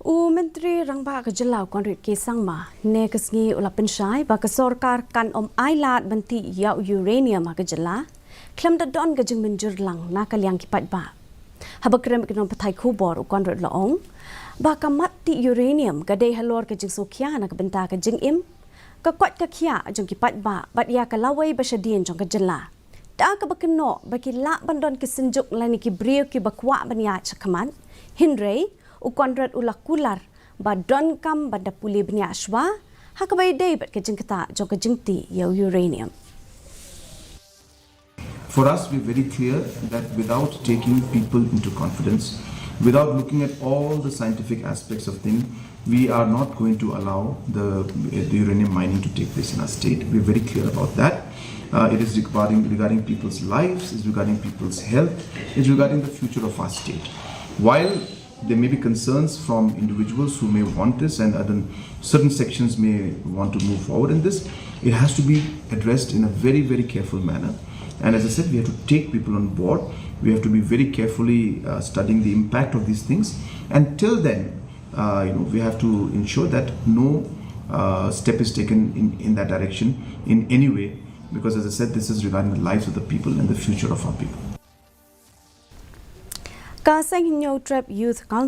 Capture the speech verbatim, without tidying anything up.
U Myntri Rangbah ka jylla u Conrad K Sangma, ne ka sngi u la pynshai ba ka sorkar kan ym ailad ban tih ïa u uranium ha ka jylla khlem da don ka jingmynjur lang na ka liang ki paidbah. Haba kren bad ki nongpathai khubor u Conrad la ong ba ka mat tih uranium ka dei halor ka jingsngewkhia na ka bynta ka jingim, ka koit ka khiah jong ki paidbah bad ïa ka lawei ba shadien jong ka jylla. Da kaba kynnoh ba ki lah ban don ki synjuk lane ki briew kiba kwah ban ïaid shakhmat, hynrei u Conrad u la kular ba donkam ban da pule bniah shuwa ha kaba ïadei bad ka jingktah jong ka jingtih ïa u uranium. For us, we're very clear that without taking people into confidence, without looking at all the scientific aspects of things, we are not going to allow the, the uranium mining to take place in our state. We're very clear about that. Uh, it is regarding, regarding people's lives, it's regarding people's health, it's regarding the future of our state. While there may be concerns from individuals who may want this, and other certain sections may want to move forward in this. It has to be addressed in a very, very careful manner. And as I said, we have to take people on board. We have to be very carefully uh, studying the impact of these things. And till then, uh, you know, we have to ensure that no uh, step is taken in, in that direction in any way, because as I said, this is regarding the lives of the people and the future of our people. Ka Seng Hynñiewtrep Youth Council